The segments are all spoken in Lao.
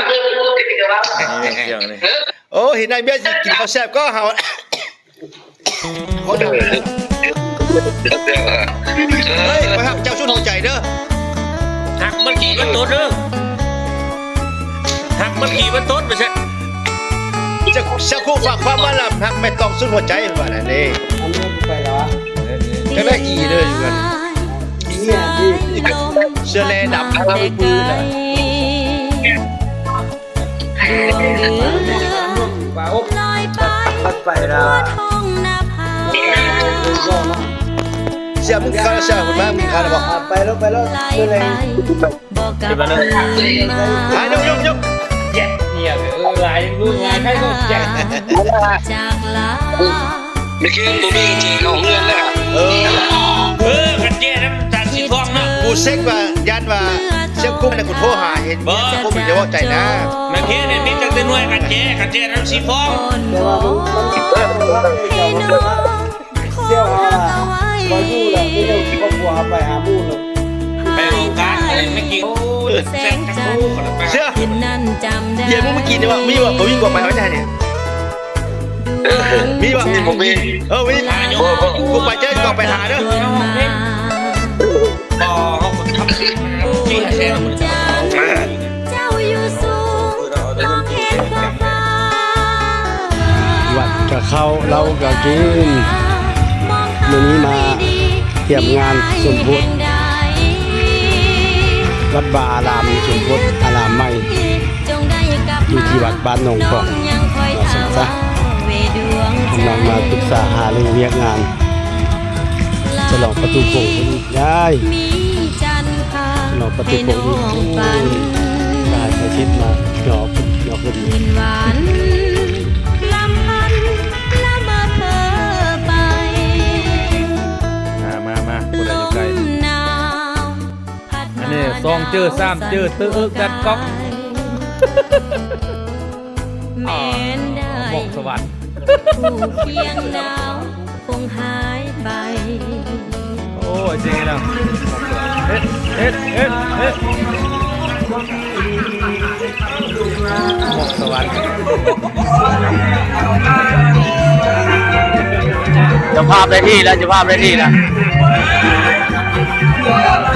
ນີ້ແມ່ນເຄື່ອງນີ້ ໂອ້ ເຫັນນາຍເມຍຊິກິນເຂົ້າແຊບກໍເຮົາ ເຮີ້ຍ ຂ້ອຍຮັກເຈົ້າສຸດຫົວໃຈເດີ ຮັກມັນຂີ່ມັນຕົດເດີ ຮັກມັນຂີ່ມັນຕົດ ວ່າຊັ້ນ ເຈົ້າ ເຈົ້າຄູຝາກຄວາມມາລະ ຮັກແມ່ຕ້ອງສຸດຫົວໃຈ ວ່ານັ້ນເດ້ ອັນນີ້ໄປແລ້ວ ຈັກໄດ້ອີເດີຢູ່ຫັ້ນ ເສື້ອແລດຳ ເສື້ອ ມຶງເຂົ້າແລ້ວເສື້ອ ຫຸດມາ ມຶງເຂົ້າແລ້ວບໍ່ ໄປແລ້ວ ໄປແລ້ວ ເມື່ອໃດ ໄປແລ້ວ ຍົກ ຍົກ ຍົກ ເຢັດ ເຫຍ ເອີ ຫຼາຍ ລຸ້ນຫຼາຍ ໃຜກໍແຈກ ແມ່ເຄນບໍ່ມີກະແຈເຂົ້າເຮືອນແລ້ວ ເອີ ເອີ ກະແຈນຳຕາສີທອງເນາະ ກູເຊັກວ່າ ຢ້ານວ່າເຊຍຄຸມນະ ກູໂທຫາເຫັນ ບໍ່ ເຊຍຄຸມຈະເວົ້າໃຈນະ ແມ່ເຄນນີ້ມີຕັ້ງແຕ່ໜ່ວຍກະແຈ ກະແຈນຳສີທອງ ແຕ່ວ່າມັນ ມັນ ເອີ ເຮົາລະ ບໍ່ຢູ່ລະ ມີແຕ່ຄອບຄົວເຮົາໄປຫາໝູ່ເນາະ ໄປໂອກາດ ໄປແມ່ກິນ ໂອ້ຍ ແຊບຈັງ ເສື້ອ ເຢັນມື້ກີ້ນີ້ວ່າ ມີວ່າ ບໍ່ມີກວາງໄປເອົາໄດ້ນີ້ ມີບໍ່ ມີບໍ່ມີ ເອີ ມີ ກູໄປເຈີ ກອງໄປຫາເດີ ເຈົ້າຢູ່ສູງ ຕ້ອງເຫັນຂອບຟ້າ ວັດກະເຂົ້າ ເຫຼົ້າກະກິນ ມື້ນີ້ມາ ຕຽມງານສົມໂພດ ວັດວາອາລາມ ສົມໂພດອາລາມໃໝ່ ຢູ່ທີ່ວັດບ້ານໜອງຂອງ ວ່າຊັ້ນຊະ ກຳລັງມາປຶກສາຫາລືວຽກງານ ສະຫຼອງປະຕູໂຂງເພິ່ນ ຍາຍ ສະຫຼອງປະຕູໂຂງ ຍາຍສາຍສິດມາ ເນາະ ເນາະ ເພິ່ນ ມາ ມາ ມາ ຜູ້ໃດຢູ່ໃກ້ ອັນນີ້ສອງເຈີ ສາມເຈີ ເຕີເອິກດັດກອກ ແມ່ນໄດ້ ໝອກສະຫວັນ ຜູ້ຄຽງໜາວຄົງຫາຍໄປ ໂອ້ຍ ເຈັບແລ້ວ ເຮັດ ເຮັດ ເຮັດ ເຮັດ ໝອກສະຫວັນ ເຈົ້າພາບໄດ້ທີ່ແລ້ວ ເຈົ້າພາບໄດ້ທີ່ແລ້ວ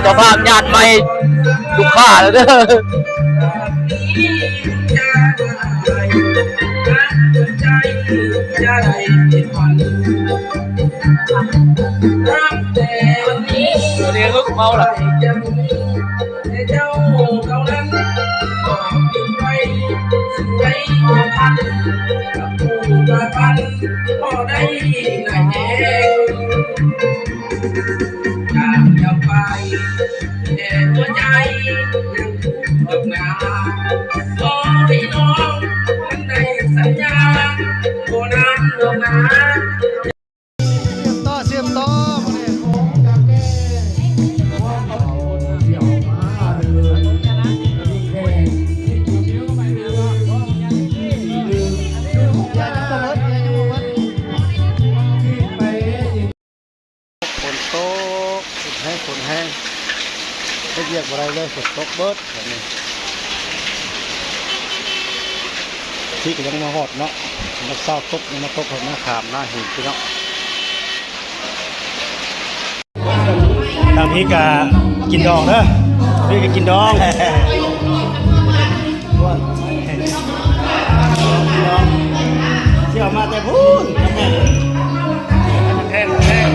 ເຈົ້າພາບຍາດໃໝ່ລູກຄ້າແລ້ວເດີ ເມາລະ ຝົນຕົກ ຝົນແຮງ ຝົນແຮງ ເຮັດວຽກບໍ່ໄດ້ເລີຍ ຝົນຕົກເບິດບາດນີ້ ທີ່ກະຍັງມາຮອດເນາະ ມາເຊົ້າຕົກ ຍັງມາຕົກຮອດໜ້າຂາມໜ້າຫີບພີ່ນ້ອງ. ທາງພີ້ກະກິນດອງເດີ ພີ້ກະກິນດອງ ຊິເອົາມາແຕ່ພຸ້ນ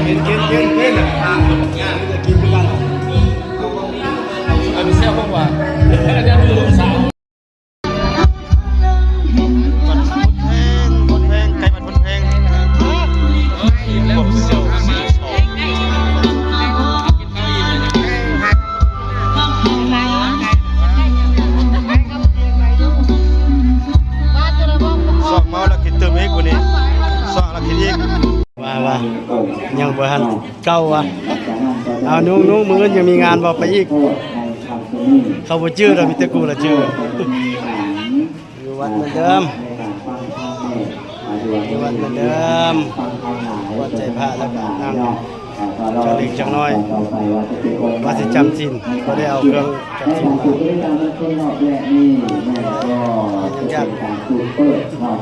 ກິນ ກິນ ກິນ ກິນ ກິນຄືກັນ ອັນແຊວບໍ່ວ່າ ອັນນີ້ລູກສາວ. ວັດໂພນແພງ ໂພນແພງ ໃກ້ວັດໂພນແພງ ພວກເຊວຊີສອງ ຊອກເມົາແລ້ວຄິດຕື່ມອີກຜູ້ນີ້ ຊອກແລ້ວຄິດອີກ ວ່າ ວ່າ ຍັງບໍ່ທັນເກົ່າວ່າ ເອົານຸ່ງ ນຸ່ງ ມື້ອື່ນຍັງມີງານບໍ່ ໄປອີກ ເຂົາບໍ່ຈື່ດອກ ມີແຕ່ກູລະຈື່ ຢູ່ວັດເໝືອນເດີມ ຢູ່ວັດເໝືອນເດີມ ກວດໃຈພະແລ້ວກະນັ່ງ ຈັກເລັກຈັກນ້ອຍ ວ່າຊິຈຳສິນ ບໍ່ໄດ້ເອົາເຄື່ອງຈຳສິນມາ ຮອບແລກນີ້ແມ່ນກໍຈະເປັນການຈູດເປີດເນາະ